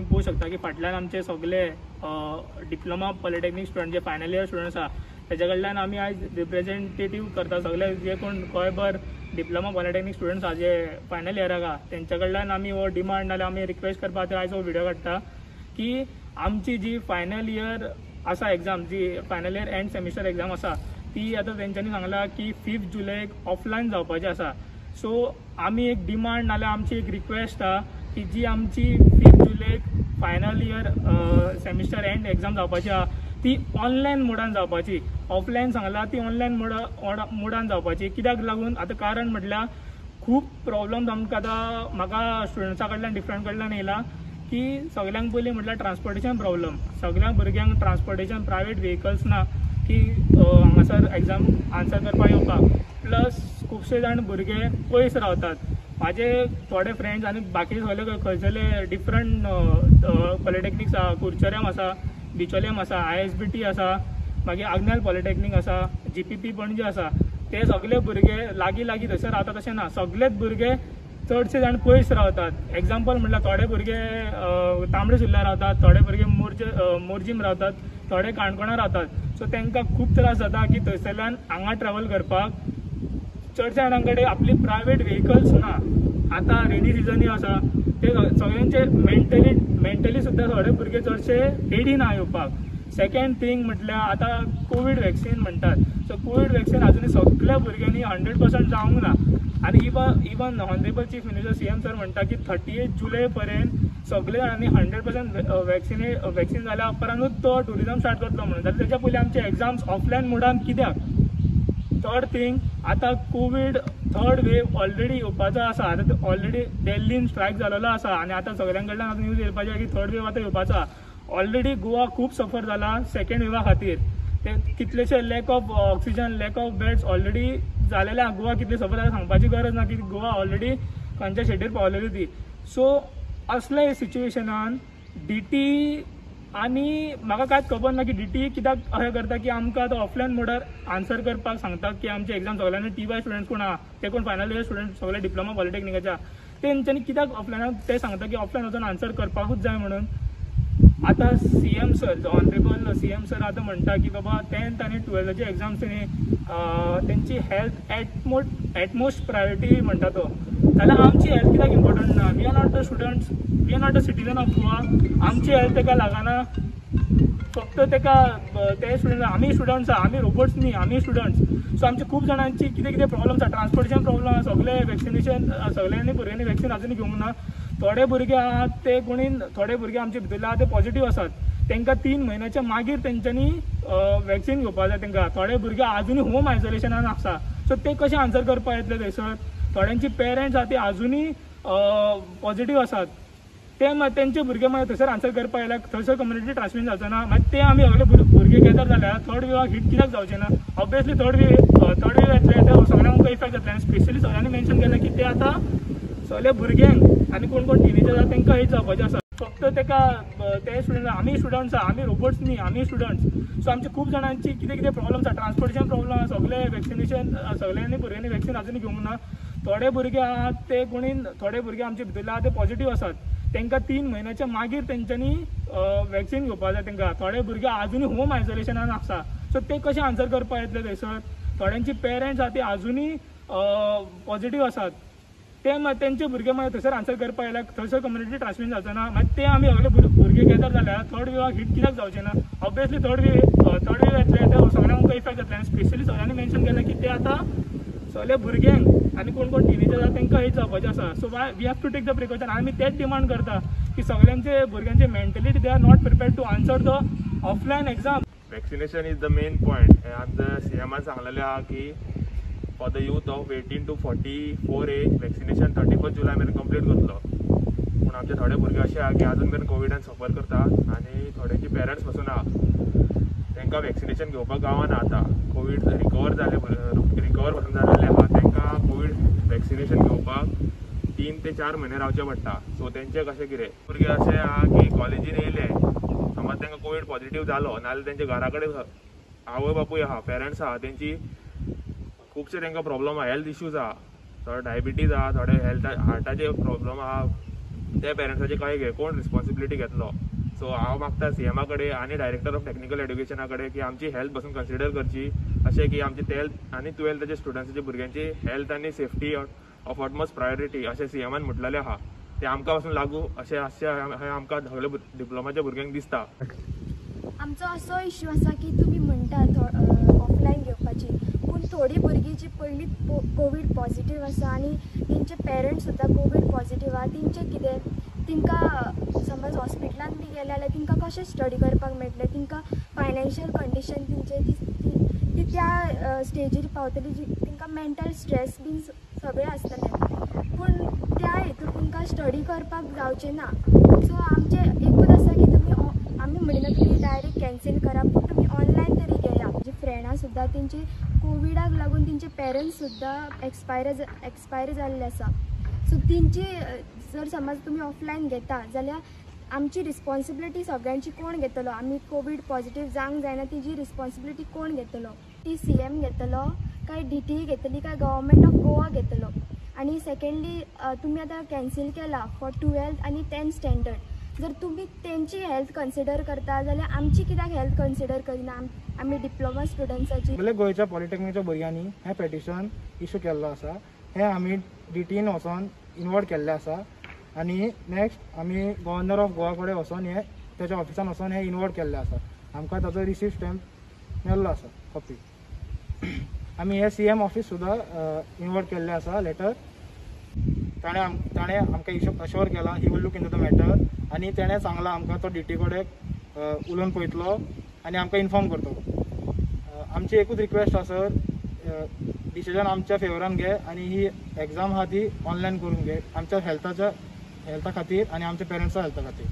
पळोवंक शकता की फाटल्यान आमचे सगळे डिप्लोमा पॉलिटेक्नीक स्टुडंट जे फायनल इयर स्टुडंट्स आहा तेच्या कडल्यान आमी आयज रिप्रेझेंटेटीव करता. सगळे जे कोण गोंयभर डिप्लोमा पॉलिटेक्नीक स्टुडंट्स आहा जे फायनल इयराक आहा तेंच्या कडल्यान आमी हो डिमांड नाल्यार आमी रिक्वेस्ट करपा खातीर आयज हो व्हिडिओ काडटा की आमची जी फायनल इयर आसा एग्जाम, जी final year end semester exam आसा ती आतां तेंच्यांनी सांगला की 5 जुलयक ऑफलायन जावपाची आसा. सो आमी एक डिमांड नाल्यार आमची एक रिक्वेस्ट आहा की जी आमची 5 जुलयक final year semester end exam जावपाची आहा ती ऑनलायन मोडान जावपाची. ऑफलायन सांगला ती ऑनलायन मोडान जावपाची. कित्याक लागून आतां कारण म्हटल्यार खूब प्रॉब्लम्स आमकां आतां म्हाका स्टुडंट्सां कडल्यान डिफरंट कडल्यान येयला की सगल्यांक पयलीं म्हटल्यार ट्रान्सपोर्टेशन प्रॉब्लम. सगळ्या भुरग्यांक ट्रान्सपोर्टेशन प्रायवेट व्हेकल्स ना की हांगासर एग्जाम आन्सर करपाक येवपाक. प्लस खुबशे जाण भुरगे पयस रावतात. म्हाजे थोडे फ्रेंड्स आनी बाकी सगळे खंयसरले डिफरंट पॉलिटेक्निक्स आसा, कुरचऱ्याम आसा, बिचोलेम आसा, ISBT आसा, मागीर आग्नेल पॉलिटेक्नीक आसा, GPP Panaji आसा. ते सगळे भुरगे लागीं लागीं थंयसर रावता तशें ना, सगळेच भुरगे चडशे जाण पयस रावतात. एग्जाम्पल म्हटल्यार थोडे भुरगे तांबडे सुर्ला रावतात, थोडे भुरगे मोरजीम रावतात, थोडे काणकोणा रावतात. सो तांकां खूब त्रास जाता की थंयसरल्यान हांगा ट्रॅवल करपाक. चडशा जाणां कडेन आपली प्रायवेट व्हेकल्स ना. आतां रेनी सिजनूय आसा, ते सगळ्यांचे मेंटली सुद्दां थोडे भुरगे चडशे रेडी ना येवपाक. सेकंड थींग म्हटल्यार आतां कोवीड वॅक्सिन म्हणटात. सो कोवीड वॅक्सिन अजुनूय सगळ्या भुरग्यांनी 100% जावंक ना. आनी even honourable chief minister CM sir म्हणटा की 38 जुलय पर्यंत सगळे जाणांनी 100% वॅक्सिन जाल्या उपरांतूच तो ट्युरिजम स्टार्ट करतलो म्हणून. जाल्यार तेच्या पयलीं आमचे एग्जाम्स ऑफलायन मोडान कित्याक? थर्ड थींग, आतां कोवीड थर्ड वेव ऑलरेडी येवपाचो आसा. आतां ऑलरेडी दिल्लीन स्ट्रायक जालेलो आसा आनी आतां सगळ्यां कडल्यान आतां न्यूज येवपाची आसा की थर्ड वेव आतां येवपाचो आसा. ऑलरेडी गोवा खूब सफर जाला सेकेंड वेवा खातीर. ते कितलेशे lack of oxygen, lack of beds already जालेले आहा. गोवा कितले सफर जाला सांगपाची गरज ना की गोवा ऑलरेडी खंयच्या शेटीर पावलेली ती. सो असल्या सिच्युएशनान DT आनी म्हाका कांयच खबर ना की DT कित्याक अशें करता की आमकां आतां ऑफलायन मोडार आन्सर करपाक सांगता की आमचे एग्जाम सगळ्यांनी TY students कोण आहा ते कोण फायनल इयर स्टुडंट सगळे डिप्लोमा पॉलिटेक्निकाचे आहा तेंच्यांनी कित्याक ऑफलायनाक ते सांगता की ऑफलायन वचून आन्सर करपाकूच जाय म्हणून. आतां CM sir, honourable CM sir आतां म्हणटा की बाबा 10th आनी 12th exams न्ही तेंची हेल्थ एटमोस्ट प्रायोरिटी म्हणटा तो. जाल्यार आमची हेल्थ कित्याक इम्पॉर्टंट ना? We are not the students, we are not the citizen of Goa. आमची हेल्थ तेका लागना, फक्त तेका ते स्टुडंट, आमी स्टुडंट्स आहा, आमी रोबोट्स न्ही, आमी स्टुडंट्स. सो आमचे खूब जाणांची कितें कितें प्रॉब्लम्स आहा, ट्रान्सपोर्टेशन प्रॉब्लम आहा, सगळे वॅक्सिनेशन सगळ्यांनी भुरग्यांनी वॅक्सिन अजून घेवंक ना. थोडे भुरगे आहात ते कोणी थोडे भुरगे आमचे भितरले आहा ते पॉझिटिव्ह आसात, तांकां 3 म्हयन्याच्या मागीर तेंच्यांनी वॅक्सिन घेवपाक जाय. तांकां थोडे भुरगे आजुनूय होम आयसोलेशनान आसा. सो ते कशे आन्सर करपाक येतले थंयसर? थोड्यांची पेरंट्स आहा ते आजुनूय पॉझिटिव्ह आसात, ते तेंचे भुरगे मागीर थंयसर आन्सर करपाक येयल्यार थंयसर कम्युनिटी ट्रान्समिशन जावचो ना. मागीर ते आमी सगळे भुरगे गॅदर जाल्यार थर्ड वेवाक हीट कित्याक जावचें ना? ऑब्वियसली थर्ड वेव येतले ते सगळ्यांक इफेक्ट जातले. आनी स्पेशली सगळ्यांनी मेन्शन केलें की ते आतां सगळे भुरग्यांक आनी कोण कोण टिनेजर आहा तांकां हेच जावपाचें आसा. फक्त तेका ते स्टुडंट, आमी स्टुडंट्स आहा, आमी रोबोट्स न्ही, आमी स्टुडंट्स. सो आमचे खूब जाणांची कितें कितें प्रॉब्लम्स आहा, ट्रान्सपोर्टेशन प्रॉब्लम आहा, सगळे वॅक्सिनेशन सगळ्यांनी भुरग्यांनी वॅक्सिन अजून घेवंक ना. थोडे भुरगे आहात ते कोणी थोडे भुरगे आमचे भितरले आहा ते पॉझिटिव्ह आसात, तांकां 3 म्हयन्याच्या मागीर तेंच्यांनी वॅक्सिन घेवपाक जाय. तांकां थोडे भुरगे आजुनूय होम आयसोलेशनान आसा. सो ते कशे आन्सर करपाक येतले थंयसर? थोड्यांची पेरंट्स आहा ते आजुनूय पॉझिटिव्ह आसात, ते तेंचे भुरगे मागीर थंयसर आन्सर करपाक येयल्यार थंयसर कम्युनिटी ट्रान्समिशन जावचो ना. मागीर ते आमी सगळे भुरगे गॅदर जाल्यार थर्ड वेवाक हीट कित्याक जावचें ना? ऑब्वियसली थर्ड वेव येतले ते सगळ्यांक इफेक्ट जातले. आनी स्पेशली सगळ्यांनी मेन्शन केलें की ते आतां सगळे भुरग्यांक आनी कोण कोण टिनेजर आहा तांकां हेच जावपाचें आसा. So why we have to take the precaution. आमी तेच डिमांड करता की सगळ्यांचे भुरग्यांचे mentally they are not prepared to answer the offline exam. Vaccination is the main point. हें आमच्या CMान सांगलेलें आहा की for the youth of 18 to 44 age vaccination 31 जुलय मेरेन कंप्लीट करतलो. पूण आमचे थोडे भुरगे अशे आहा की अजून मेरेन कोविडान सफर करता आनी थोड्यांची पेरंट्स पासून आहा तांकां वॅक्सिनेशन घेवपाक गावना. आतां कोवीड रिकवर जाले, रिकवर पासून जालेले आहा तांकां कोवीड वॅक्सिनेशन घेवपाक 3 ते 4 म्हयने रावचें पडटा. सो तेंचें कशें कितें भुरगे अशें आहा की कॉलेजीन येयले समज तांकां कोवीड पॉझिटिव्ह जालो नाजाल्यार तेंच्या घरा कडेन आवय बापूय आहा, पेरंट्स आहा, तेंची खुबशे तांकां प्रॉब्लम आहा, हेल्थ इश्यूज आहा, थोडे डायबिटीज आहा, थोडे हेल्थ हार्टाचे प्रॉब्लम आहा, ते पेरंट्साचे काय कोण रिस्पॉन्सिबिलिटी घेतलो. सो हांव मागता सीएमा कडेन आनी डायरेक्टर ऑफ टेक्निकल एड्युकेशना कडेन की आमची हेल्थ पासून कन्सिडर करची, अशें की आमची 10th आनी 12थाचे स्टुडंट्साचे भुरग्यांची हेल्थ आनी सेफ्टी ऑफ ऑटमोस्ट प्रायोरिटी अशें सीएमान म्हटलेलें आहा, ते आमकां पासून लागू अशें आसचें हें आमकां सगळे डिप्लोमाच्या भुरग्यांक दिसता. आमचो असो इश्यू आसा की तुमी म्हणटा ऑफलायन घेवपाची, पूण थोडीं भुरगीं जी पयलींच कोवीड पॉझिटीव आसा आनी तेंचे पेरंट्स सुद्दां कोवीड पॉझिटीव आहा, तेंचें कितें, तांकां समज हॉस्पिटलान बी गेले जाल्यार तांकां कशें स्टडी करपाक मेळटलें, तांकां फायनान्शियल कंडिशन तेंचे ती त्या स्टेजीर पावतली जी तांकां मेंटल स्ट्रेस बीन सगळें आसतलें, पूण त्या हेतून तांकां स्टडी करपाक जावचें ना. सो आमचें एकूच आसा की तुमी, आमी म्हणिना तुमी डायरेक्ट कॅन्सील करा, पूण तुमी ऑनलायन तरी घेया. जी फ्रेंडां सुद्दां तेंची कोविडाक लागून तेंचे पेरंट्स सुद्दां एक्सपायर जाल्ले आसा. सो तेंची जर समज तुमी ऑफलायन घेता जाल्यार आमची रिस्पॉन्सिबिलिटी सगळ्यांची कोण घेतलो, आमी कोवीड पॉझिटीव जावंक जायना तेजी रिस्पॉन्सिबिलिटी कोण घेतलो, ती सीएम घेतलो काय डीटीई घेतली काय गव्हर्मेंट ऑफ गोवा घेतलो. आनी सेकेंडली तुमी आतां कॅन्सील केला फॉर 12th आनी 10th standard, जर तुमी तेंची हेल्थ कन्सिडर करता जाल्यार आमची कित्याक हेल्थ कन्सिडर करिना आमी डिप्लोमा स्टुडंट्साची. सगळे गोंयच्या पॉलिटेक्निकच्या भुरग्यांनी हें पेटिशन इशू केल्लो आसा, हें आमी डीटीन वचोन इनवर्ड केल्लें आसा आनी नेक्स्ट आमी गव्हर्नर ऑफ गोवा कडेन वचोन हें तेच्या ऑफिसान वचोन हें इनवर्ड केल्लें आसा. आमकां ताचो रिसीव स्टॅम्प मेळ्ळो आसा कॉपी. आमी हे सीएम ऑफिस सुद्दां इनवर्ड केल्लें आसा लेटर. ताणें आमकां अश्योर केलां he will look into the matter आनी तेणें सांगलां आमकां तो डीटी कडेन उलोवन पळयतलो आनी आमकां इन्फॉर्म करतलो. आमची एकूच रिक्वेस्ट आसा सर, डिसिजन आमच्या फेवरान घे आनी ही एग्जाम आहा ती ऑनलायन करून घे, आमच्या हेल्था खातीर आनी आमच्या पेरंट्सा हेल्था खातीर.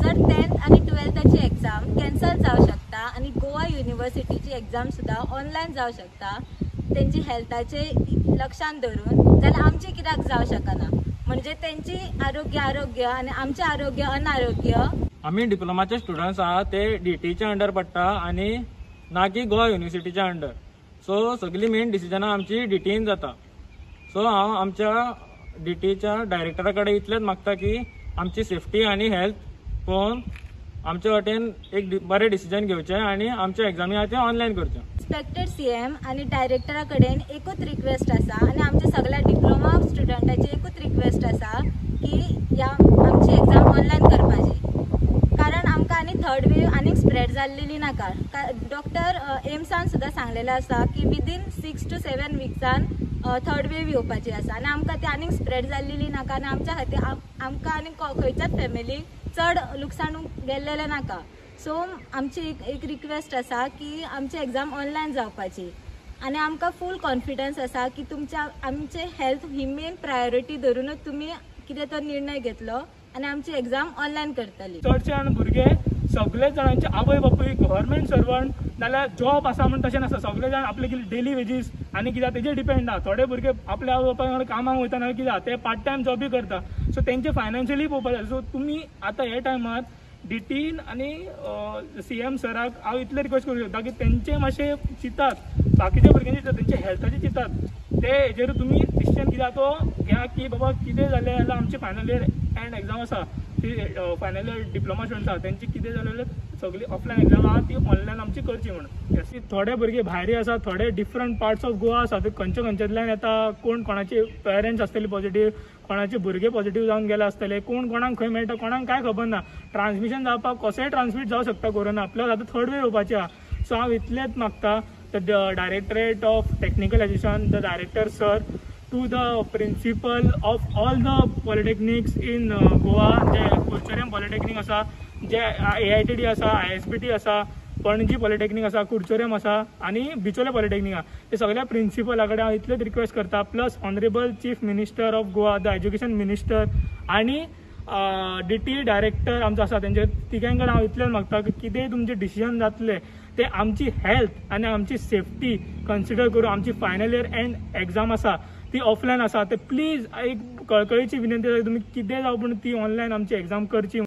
जर 10th आनी 12थाची एग्जाम कॅन्सल जावं शकता आनी गोवा युनिवर्सिटीची एग्जाम सुद्दां ऑनलायन जावं शकता तेंची हेल्थाचे लक्षान धरून, जाल्यार आमची कित्याक जावं शकना? म्हणजे तेंची आरोग्य आरोग्य आनी आमचें आरोग्य अनारोग्य. आमी डिप्लोमाचे स्टुडंट्स आहा ते डीटीच्या अंडर पडटा आनी ना की गोवा युनिवर्सिटीच्या अंडर. सो सगळीं मेन डिसिजनां आमची डीटीन जाता. सो हांव आमच्या डीटीच्या डायरेक्टरा कडेन इतलेंच मागता की आमची सेफ्टी आनी हेल्थ पळोवन आमचे वटेन एक बरें डिसिजन घेवचें आनी आमच्यो एग्जामी आहा त्यो ऑनलायन करच्यो. रिस्पेक्टेड सीएम आनी डायरेक्टरा कडेन एकूच रिक्वेस्ट आसा आनी आमच्या सगळ्या डिप्लोमा स्टुडंटाची एकूच रिक्वेस्ट आसा की ह्या आमची एग्जाम ऑनलायन करपाची, कारण आमकां आनी थर्ड वेव आनीक स्प्रेड जाल्लेली नाका. डॉक्टर एम्सान सुद्दां सांगलेलें आसा की विदीन 6 to 7 विक्सान थर्ड वेव येवपाची आसा आनी आमकां ती आनीक स्प्रेड जाल्लेली नाका आनी आमच्या खातीर आमकां आनी खंयच्याच फॅमिलीक चड लुकसाण गेल्लेलें नाका. सो आमची एक रिक्वेस्ट आसा की आमची एग्जाम ऑनलायन जावपाची आनी आमकां फूल कॉन्फिडन्स आसा की तुमच्या आमचे हेल्थ ही मेन प्रायोरिटी धरूनच तुमी कितें तो निर्णय घेतलो आनी आमची एग्जाम ऑनलायन करतली. चडशे जाण भुरगे सगळे जाणांचे आवय बापूय गव्हर्मेंट सर्वंट नाल्यार जॉब आसा म्हूण तशें नासता. सगळे जाण आपले कितें डेली वेजीस आनी कितें तेजेर डिपेंड आहा. थोडे भुरगे आपल्या आवय बापाय कामाक वयता नाल्यार कितें ते पार्ट टायम जॉबूय करता. सो तेंचे फायनान्शियली पळोवपाक जाय. सो तुमी आतां हे टायमार डीटीन आनी सीएम सराक हांव इतलें रिक्वेस्ट करूं शकता की तेंचे मातशें चिंतात, बाकीच्या भुरग्यांचे चिंतात, तेंचे हेल्थाचे चिंतात, ते हेजेर तुमी डिसिजन कितें तो घ्या की बाबा कितें जालें जाल्यार आमची फायनल इयर एंड एग्जाम आसा ती फायनल इयर डिप्लोमा स्टुडंट्स आसा तेंची कितें जालें जाल्यार सगळी ऑफलायन एग्जाम आहा ती ऑनलायन आमची करची म्हणून. थोडे भुरगे भायरय आसा, थोडे डिफरंट पार्ट्स ऑफ गोवा आसा, ते खंयच्या खंयच्यातल्यान येता, कोण कोणाचे पेरंट्स आसतले पॉझिटीव, कोणाचे भुरगे पॉझिटीव जावन गेले आसतले, कोण कोणाक खंय मेळटा कोणाक कांय खबर ना. ट्रान्समिशन जावपाक कशेंय ट्रान्समीट जावं शकता कोरोना, प्लस आतां थर्ड वेव येवपाची आहा. सो हांव इतलेंच मागता the directorate of technical education, the director sir, to the principal of all the polytechnics in Goa, जे कुडचोरेम पॉलिटेक्निक आसा, जे AITD आसा, ISBT आसा, पणजी पॉलिटेक्निक आसा, कुडचोरेम आसा आनी बिचोले पॉलिटेक्निक आसा, ते सगळ्या प्रिंसिपला कडेन हांव इतलेंच रिक्वेस्ट करता. Plus honourable chief minister of Goa, the education minister आनी डीटी डायरेक्टर आमचो आसा तेंचे तिगां कडेन हांव इतलेंच मागता की कितेंय तुमचें डिसिजन जातलें ते आमची हेल्थ आनी आमची सेफ्टी कन्सिडर करून, आमची फायनल इयर एंड एग्जाम आसा ती ऑफलायन आसा, ते प्लीज एक कळकळीची विनंती आसा तुमी कितें जावं पूण ती ऑनलायन आमची एग्जाम करची.